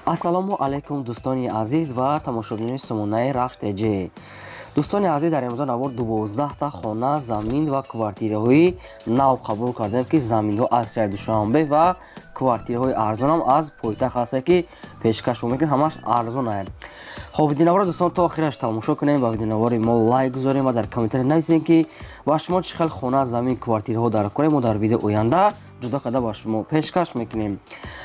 Ассалому алайкум, дӯстони азиз ва тамошобинони сомонаи Рахш ТЖ. Дӯстони азиз, дар имрӯза навор 12та хона, замин ва квартираҳои нав қабул кардем, ки заминҳо аз шаҳри Душанбе ва квартираҳои арзонам аз пойтахт ҳастанд, ки пешкаш мекунем, ҳамаш арзонае. Хоб, видеонаворро, дӯстон, то охираш тамошо кунем ва видеонавори мо лайк гузорем ва дар комментария нависем, ки ба шумо чӣ хел хона, замин, квартираҳо дар корем. Мо дар видео оянда ҷудо карда ба шумо пешкаш мекунем.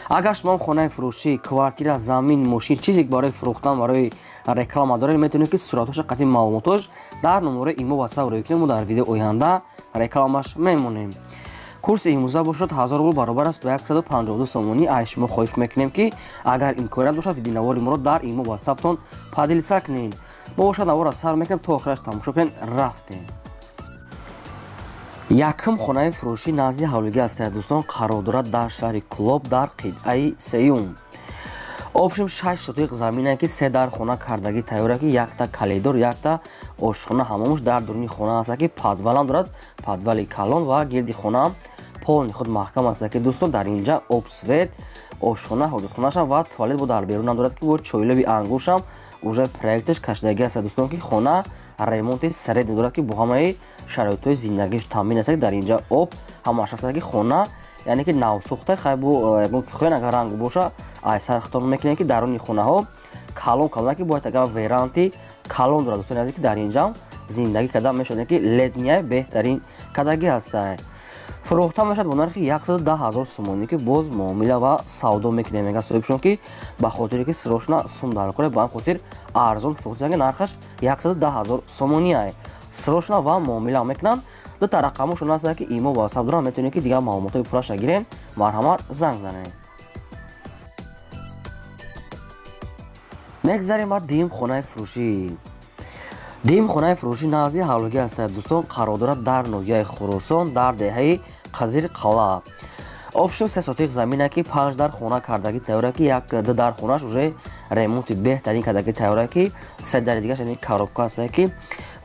Агар шумо хонаи фурӯшӣ, квартира, замин, мошин, чизе барои фурӯхтан, барои реклама доред, метавонед, ки суратҳоша қатъи маълумотош дар номерои имо ватсап рӯй кунем, мо дар видео оянда рекламаш мемонем. Курси имрӯза бошад 1000 рубл, баробар аст ба 152 сомонӣ. Ай шумо хоҳиш мекунем, ки агар имконият бошад, видеонавори моро дар имо ватсаптон поделиться кунед. Мо бошад наворро сар мекунем, то охираш тамошо кунед. Рафтем. Якум хонаи фурӯшӣ назди ҳавлигӣ ҳастад, дӯстон, қарор дорад дар шаҳри Кӯлоб, дар қитъаи сеюм. Общем, 6 сотиқ замине, ки се дар хона кардагӣ тайёра, ки якта калидор, якта ошхона, ҳамомуш дар дуруни хона аст, ки подвалам дорад, подвали калон, ва гирди хонаам полный худ маҳкам аст, ки, дӯстон, дар инҷа об, свет, ошхона, ҳоҷатхонаашам ва туалет бо дар берунам дорад, ки бо чойлаби ангуршам уже проекташ кашидагӣ аст, дӯстон, ки хона ремонти средний дорад, ки бо ҳамаи шароитҳои зиндагиш таъмин аст, ки дар инҷа об ҳамааш аст, ки хона, яъне ки навсохта. Хай, бо ягон ки хоҳен, агар ранг боша, ай сар хитон мекунем, ки даруни хонаҳо калон калон, ки бояд агар веранти калон дорад, дӯстони азиз, ки дар инҷам зиндагӣ карда мешавад, ки летняй беҳтарин кардагӣ ҳастай. Фурӯхта мешавад бо нархи 110 ҳазор сомонӣ, ки боз муомила ва савдо мекунем, мега соҳибшон, ки ба хотире ки сирошна сум дар кора, ба ҳам хотир арзон фурӯхта, ки нархаш 110 ҳазор сомонӣ ай. Сирошна ва муомила мекунанд. Дута рақамошон ҳастанд, ки имо ватсап доранд, метавонед, ки дигар маълумотҳои пурраша гирен. Марҳамат, занг занед. Мегзарем ба дуюм хонаи фурӯшӣ. Дуюм хонаи фурӯшӣ назди ҳавлигӣ ҳастад, дӯстон, қарор дорад дар ноҳияи Хуросон, дар деҳаи Қазир Қалъа. Общем, 3 сотиқ замина, ки панҷ дар хона кардагӣ тайёра, ки як ду дар хонаш уже ремонти беҳтарин кардагӣ тайёра, ки се дари дигаш, яъне коробка ҳастае, ки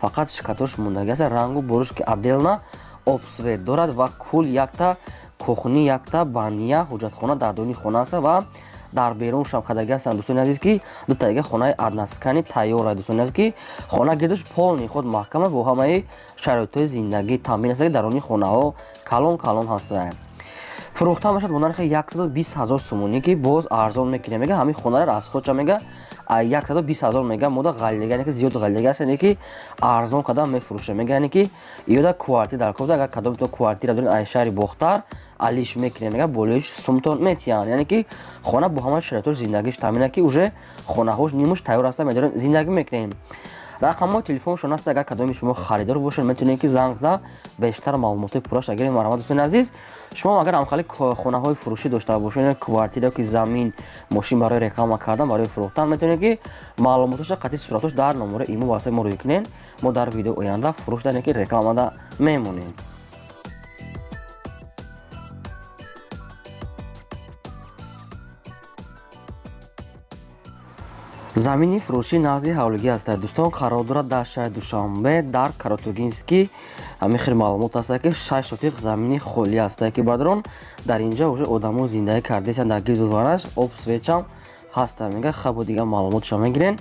фақат шикатош мондагӣ аст, рангу буруш, ки отдельно об, свет дорад ва кул якта кухни, якта баня, ҳуҷҷатхона дар дуруни хона аст ва дар беруншам кардагӣ ҳастанд, дӯстони азиз, ки дута дига хонаи односкатный тайёра, дӯстони азиз, ки хона гирдаш полный худ маҳкама, бо ҳамаи шароитҳои зиндагӣ таъмин аст, ки даруни хонаҳо калон калон ҳастанд. Фурӯхта мешавад бо нархи 120 ҳазор сомонӣ, ки боз арзон мекунем, мега. Ҳамин хонаро аз худша мега 120 ҳазор мега, мода ғалидаги, яъне ки зиёд ғалидаги аст, яъне ки арзон карда мефурӯшад, мега. Яъне ки иёда квартира дар кор, агар кадомто квартира доред аз шаҳри Бохтар, алиш мекунем, мега, болоиш сумтон метиҳанд. Яъне ки хона бо ҳамаи шароитҳош зиндагиш таъмин аст, ки уже хонаҳош нимуш тайёр аста, медорем, зиндагӣ мекунем. Рақамҳои телефоншон аст, агар кадоми шумо харидор бошед, метавонед, ки занг зада бештар маълумотҳои пурраша гиред. Марҳамат, дӯстони азиз, шумо агар ҳамхали хонаҳои фурӯшӣ дошта бошед, квартира ки замин, мошин барои реклама кардан, барои фурӯхтан, метавонед, ки маълумотоша қатъи суратош дар номерои имо ватсапи мо рӯй кунед. Мо дар видео оянда фурӯш, ки рекламада мемонем. Замини фурӯшӣ назди ҳавлигӣ ҳастад, дӯстон, қарор дорад дар шаҳри Душанбе, дар Каротугинский. Ҳамин хел маълумот ҳастад, ки 6 сотиқ замини холӣ ҳастад, ки, бародарон, дар инҷа уже одамо зиндагӣ кардаистанд, дар гирду вараш об, светчам ҳастад, мега. Хабо, дигар маълумотша мегирен.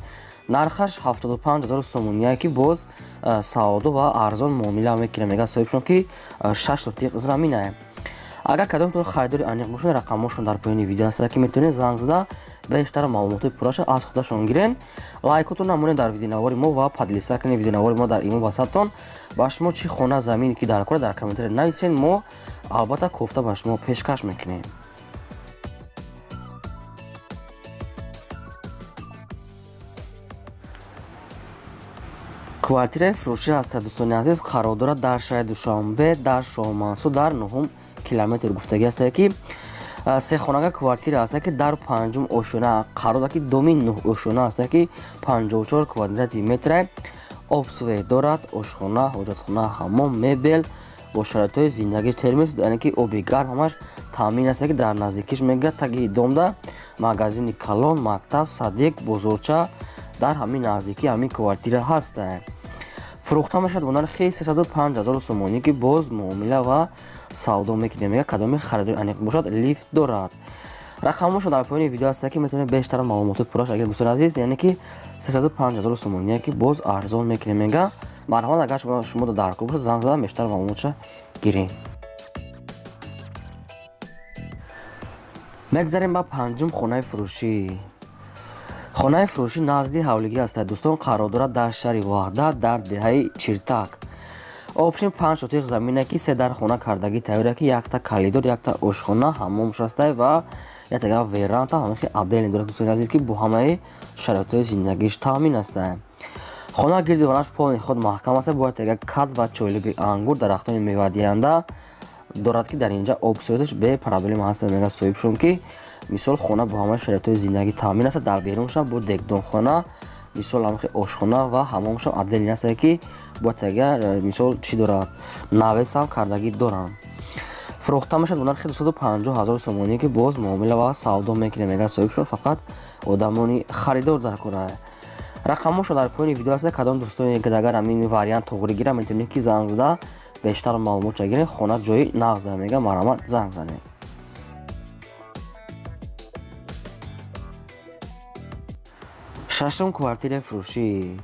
Нархаш 75 ҳазор сомония, ки боз савдо ва арзон муомила мекунад, мега соҳибшон, ки 6 сотиқ заминае. Агар кадомтон харидори аниқ бошед, рақамҳошон дар поёни видео ҳастад, ки метавонед занг зада бештар маълумотҳои пурраша аз худашон гирен. Лайкотон намонед дар видеонавори мо ва поделиться кунед видеонавори мо дар имо ватсаптон. Ба шумо чӣ хона, замин ки дар кора, дар комментария нависен, мо албатта кофта ба шумо пешкаш мекунем. Квартираи фурӯшӣ ҳастад, дӯстони азиз, қарор дорад дар шаҳри Душанбе, дар Шоҳмансур, дар нуҳум километр гуфтагӣ ҳастад, ки сехонага квартира ҳастад, ки дар панҷум ошёна қарор дорад, ки доми нӯҳ ошёна ҳастад, ки 54 квадрати метра, об, свет дорад, ошхона, ҳоҷатхона, ҳаммом, мебел бо шароитҳои зиндагӣ, термос, яъне ки оби гарм, ҳамаш таъмин аст, ки дар наздикиш, мега, таги домда магазини калон, мактаб, садик, бозорча дар ҳамин наздикӣ ҳамин квартира ҳастад. Фурӯхта мешавад бо нархи 305 ҳазор сомонӣ, ки боз муомила ва савдо мекунем, мега, кадоми харидори аниқ бошад. Лифт дорад. Рақамошон дар поёни видео ҳаста, ки метавонед бештар маълумоти пурраш агар, дӯстони азиз, яъне ки 305 ҳазору сомоние, ки боз арзон мекунем, мега. Марҳамат, агар шумо даркор бошад, занг зада бештар маълумотша гирем. Мегзарем ба панҷум хонаи фурӯшӣ. Хонаи фурӯшӣ назди ҳавлигӣ ҳастад, дӯстон, қарор дорад дар шаҳри Ваҳдат, дар деҳаи Чиртак. Общем, панҷ сотиқ замине, ки се дар хона кардагӣ тайёре, ки якта калидор, якта ошхона, ҳаммомш ҳастай ва яктага веранда ҳамахи отдельный дорад, дӯстони азиз, ки бо ҳамаи шароитҳои зиндагиш таъмин ҳастай. Хона гирди ванаш полный худ маҳкам аст, бояд яга кад ва чойлиби ангур, дарахтони мевадиҳанда дорад, ки дар инҷа об свет аш бе проблема ҳаст, мега соҳибшон, ки мисол хона бо ҳамаи шароитҳои зиндагӣ таъмин аст. Дар беруншам бо дегдонхона, мисол ҳамахи ошхона ва ҳаммомшам отдельный ҳастае, ки бояд яга мисол чӣ дорад, навес ҳам кардагӣ доранд. Фурӯхта мешавад бо нархи 250 ҳазор сомонӣ, ки боз муомила ва савдо мекунем, мега соҳибшон, фақат одамони харидор дар кора. Рақамҳошон дар поёни видео ҳаст. Кадом дӯстоне ки агар ҳамин вариант тоғрӣ гирам, метавонед ки занг зада бештар маълумотша гиред. Хона ҷои нағз да, мега, марҳамат, занг занед. Шашум квартираи фурӯшӣ.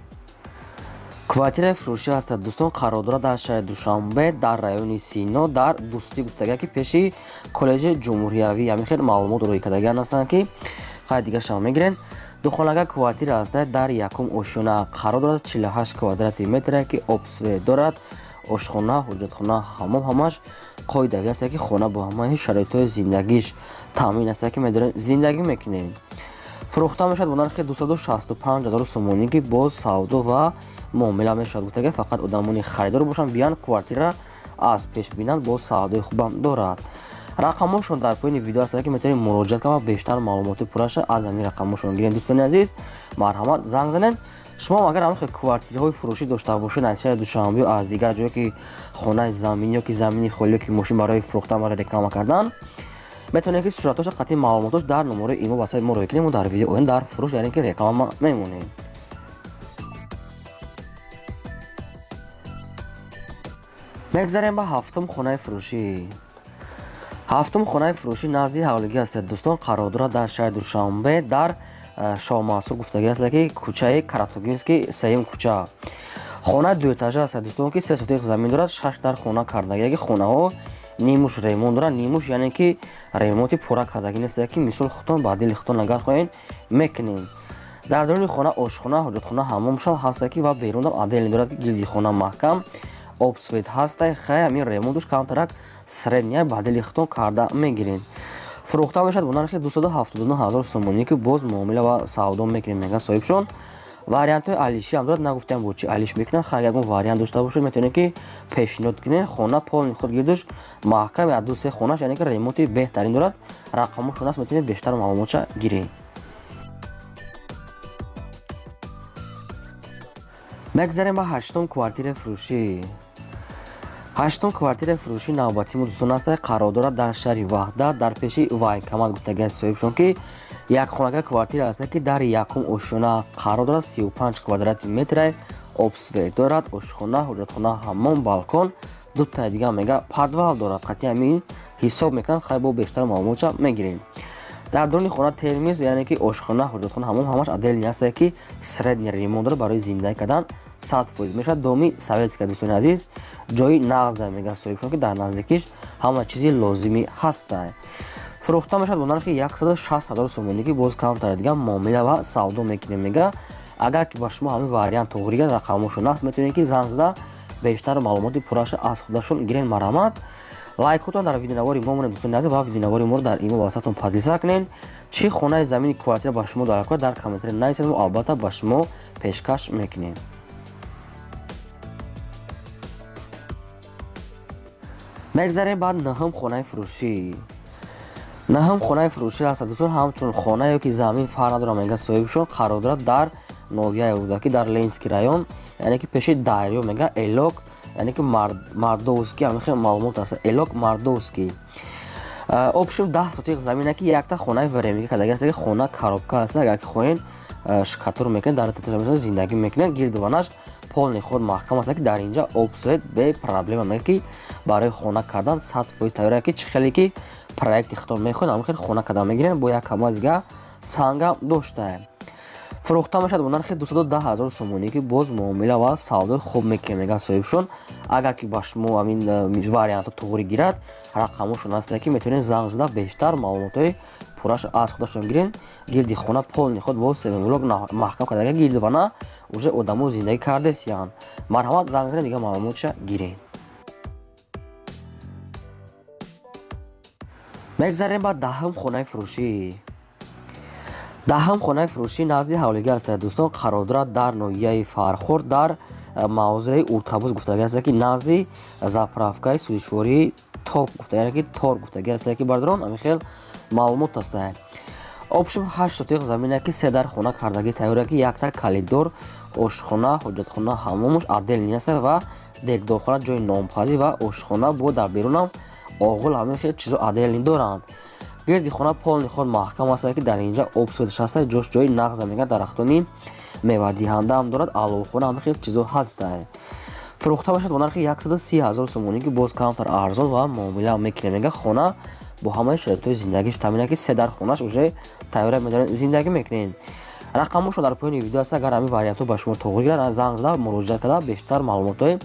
Квартираи фурӯшӣ ҳастад, дӯстон, қарор дорад дар шаҳри Душанбе, дар райони Сино, дар Дӯстӣ гуфтага, ки пеши коллеҷи ҷумҳуриявӣ. Ҳамин хел маълумот рӯй кардагиан ҳастанд, ки хай дигаршам мегирен. Духонага квартира ҳастад, дар якум ошёна қарор дорад, 48 квадрати метре, ки об свет дорад, ошхона, ҳуҷҷатхона, ҳаммом, ҳамаш қоидавӣ аст, ки хона бо ҳамаи шароитҳои зиндагиш таъмин аст, ки медонед, зиндагӣ мекунед. Фурӯхта мешавад бо нархи 265 ҳазору сомонӣ, ки боз савдо ва муомила мешавад, гуфтага, фақат одамони харидор бошанд, биянд, квартира аз пеш бинанд, боз савдои хубам дорад. Рақамҳошон дар поёни видео ҳастанд, ки метавонед муроҷиат кунед ва бештар маълумоти пурраша аз ҳамин рақамҳошон гиред. Дӯстони азиз, марҳамат, занг занед. Шумо агар ҳамин хел квартираҳои фурӯшӣ дошта бошед аз шаҳри Душанбе, аз дигар ҷое, ки хонаи заминӣ ё ки замини холӣ, ё ки мошин барои фурӯхтан, барои реклама кардан, метавонед ки суратҳоша қатъи маълумотош дар номарои имо ватсапи мо рӯй кунем, мо дар видео оянда дар фурӯш, яъне ки реклама мемонем. Мегзарем ба ҳафтум хонаи фурӯшӣ. Ҳафтум хонаи фурӯшӣ назди ҳавлигӣ ҳастад, дӯстон, қарор дорад дар шаҳри Душанбе, дар Шоҳмансур гуфтагӣ аст, ки кӯчаи Каратугинский, сеюм кӯча. Хонаи дуэтажа аст, дӯстон, ки се сотиқ замин дорад, шаш дар хона кардагӣ, ки хонаҳо нимуш ремонт дорад, нимуш, яъне ки ремонти пурра кардагӣ нест, ки мисол худтон ба дили худтон агар хоҳед, мекунед. Дар даруни хона ошхона, ҳоҷатхона, ҳаммомшам ҳаста, ки ва берунам отдельный дорад, ки гирди хона маҳкам, об свет ҳастай. Хай, ҳамин ремонтуш камтарак средний, ба дили худтон карда мегиред. Фурӯхта мешавад бо нархи 279 ҳазор сомонӣ, ки боз муомила ва савдо мекунем, мега соҳибшон. Вариантҳои алишӣ ҳам дорад, нагуфтем бо чи алиш мекунанд. Хай, ягон вариант дошта бошед, метавонед ки пешниҳод кунед. Хона полный худ гирдуш маҳкам, як ду се хонаш, яъне ки ремонти беҳтарин дорад. Рақамҳошон аст, метавонед бештар маълумотша гиред. Мегзарем ба ҳаштум квартираи фурӯшӣ. Ҳаштум квартираи фурӯшӣ навбатии мо, дӯстон, аст, қарор дорад дар шаҳри Ваҳдат, дар пеши военкомат гуфтагиаст соҳибшон, ки якхонага квартира аст, ки дар якум ошёна қарор дорад, 35 квадрати метре, об свет дорад, ошхона, ҳоҷатхона, ҳаммом, балкон, дутаи дига мега подвал дорад, қатъи ҳамин ҳисоб мекунанд. Хай, бо бештар маълумотша мегирем. Дар даруни хона термиз, яъне ки ошхона, ҳоҷатхона, ҳаммом, ҳамаш отдельный ҳастае, ки средний ремонт дорад, барои зиндагӣ кардан 100% мешавад. Доми советский, дӯстони азиз, ҷои нағз да, мега соҳибшон, ки дар наздикиш ҳама чизи лозимӣ ҳастай. Фурӯхта мешавад бо нархи 160 ҳазор сомонӣ, ки боз камтар дига муомила ва савдо мекунем, мега. Агар ки ба шумо ҳамин вариант тоғрӣ гирад, рақамҳошон аст, метавонед ки занг зада бештар маълумоти пурраша аз худашон гиред. Марҳамат, лайкотон дар видеонавори мо монед, дӯстони азиз, ва видеонавори моро дар имо ватсаптон поделиться кунед. Чӣ хонаи замини квартира ба шумо дар кор, дар комментария нависед, мо албатта ба шумо пешкаш мекунем. Мегзарем баъд наҳум хонаи фурӯшӣ. Наҳум хонаи фурӯшӣ аст, дӯстон, ҳамчун хона ё ки замин фарқ надорад, мега соҳибшон, қарор дорад дар ноҳияи Рӯдакӣ, дар Ленинский район, яъне ки пеши дарё, мега Элок, яъне ки Мардовский, ҳамин хел маълумот аст, Элок Мардовский. Общем, 10 сотиқ замина, ки якта хонаи временный кардагӣ аст, ки хона коробка аст, агар ки хоҳед, штукатур мекунед, дар зиндагӣ мекунед. Гирдуванаш полный ход маҳкам аст, ки дар инҷа об, свет бе проблема. Мега, ки барои хона кардан 100% тайёр, ки чӣ хеле ки проекти худтон мехоҳед, ҳамин хел хона кардан мегирем. Бо як камаз дига сангам доштаем. Фурӯхта мешавад бо нархи 210 ҳазор сомонӣ, ки боз муомила ва савдои хуб мекунем, мегӯяд соҳибшон. Агар ки ба шумо ҳамин вариантҳо туғри гирад, рақамошон ҳаста, ки метавонед занг зада, бештар маълумотҳои пурраш аз худашон гирен. Гирди хона полный ход бо семенблок маҳкам карда, гирди вана уже одамо зиндагӣ кардесиянд. Марҳамат, занг занед, дига маълумотша гирен. Мегзарем ба даҳум хонаи фурӯшӣ. Даҳум хонаи фурӯшӣ назди ҳавлигӣ аст, дӯстон, қарор дорад дар ноҳияи Фархор, дар мавзеи Уртабуз гуфтагӣ аст, ки назди заправкаи сӯзишвории Топ гуфта, яъне ки Тор гуфтагӣ аст, ки бародарон, ҳамин хел маълумот аст. Общем, 8 сотиқ замина, ки се дар хона кардагӣ тайёра, ки якта калидор, ошхона, ҳоҷатхона, ҳамомуш отдельный аст ва дегдорхона, ҷои нонпазӣ ва ошхона, бо дар берунам оғул, ҳамин хел чизо отдельный доранд. Гирди хона полный ход маҳкам аст, ки дар инҷа об, светаш аст, ҷош ҷои нағза, мегӯяд, дарахтони мевадиҳандаам дорад, аловхона, ҳамин хел чизо ҳаста. Фурӯхта бошад бо нархи 130 ҳазор сомонӣ, ки боз камтар арзон ва муомила мекунем, мега. Хона бо ҳамаи шароитҳои зиндагиш таъмина, ки се дар хонаш уже тайёра, медоред, зиндагӣ мекунед. Рақамошон дар поёни видео аст. Агар ҳамин вариантҳо ба шумо тоғри гирад, занг зада, муроҷиат карда, бештар маълумотҳои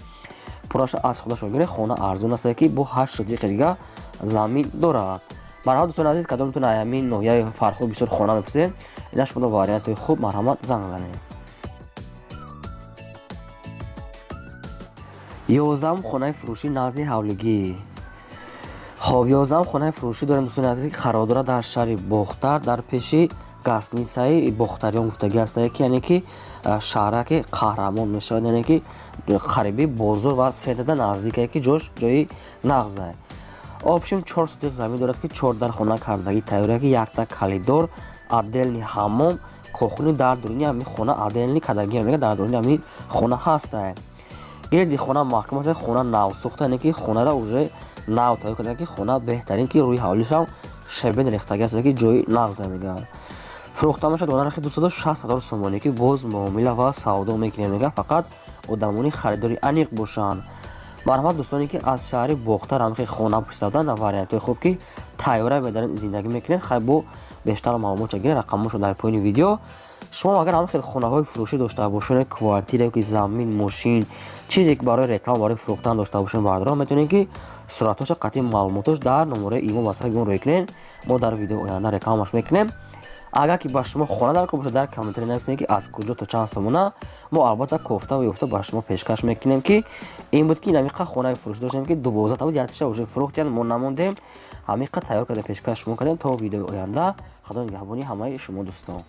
пурраша аз худашон гиред. Хона арзон аст, ки бо 8 сотиқи дига замин дорад. Марҳамат, дӯстони азиз, кадомтон ҳамин ноҳияи Фархор бисёр хона мепурсед, ина шумо вариантҳои хуб, марҳамат, занг занед. 11-ум хонаи фурӯшӣ назди ҳавлигӣ. Хоб, 11-ум хонаи фурӯшӣ дорем, дӯстони азиз, ки қарор дорад дар шаҳри Бохтар, дар пеши гастницаи Бохтариён гуфтагӣ аст, ки яъне ки шаҳраки Қаҳрамон мешавад, яъне ки қариби бозор ва сентада наздикае, ки ҷош ҷои нағзае. Общем, 4 сотиқ замин дорад, ки чор дар хона кардагӣ тайёра, ки якта калидор, отдельный ҳаммом, кохуни дар дуруни ҳамин хона отдельный кардагӣ, мега, дар дуруни ҳамин хона ҳастае. Гирди хона маҳкам аст, хона нав сохта, яъне ки хонаро уже нав тайёр карда, ки хона беҳтарин, ки рӯи ҳавлишам шебен рехтагӣ аст, ки ҷои нағз мегӯяд. Фурӯхта мешавад бо нархи 260 ҳазор сомонӣ, ки боз муомила ва савдо мекунем, мега, фақат одамони харидори аниқ бошанд. Марҳамат, дӯстоне ки аз шаҳри Бохтар ҳамхел хона пурсида, на вариантҳои хуб, ки тайёра медарен, зиндагӣ мекунед. Хай, бо бештар маълумотша гиред, рақамошон дар поёни видео. Шумо агар ҳамхел хонаҳои фурӯшӣ дошта бошед, квартира ки замин, мошин, чизе ки барои реклама, барои фурӯхтан дошта бошед, бародарон, метавонед ки суратҳоша қатъи маълумотош дар номерои имо ватсапи мо рӯй кунед, мо дар видеои оянда рекламаш мекунем. Агар ки ба шумо хона дар кор бошад, дар комментарий нависед, ки аз куҷо то чанд сомона, мо албатта кофта ва ёфта ба шумо пешкаш мекунем. Ки ин буд, ки ҳамиқа хонаи фурӯшӣ доштем, ки 12 та буд, яктиша уже фурӯхтиян, мо намондем, ҳамиқа тайёр карда пешкаш шумо кардем. То видеои оянда, худо нигаҳбони ҳамаи шумо, дӯстон.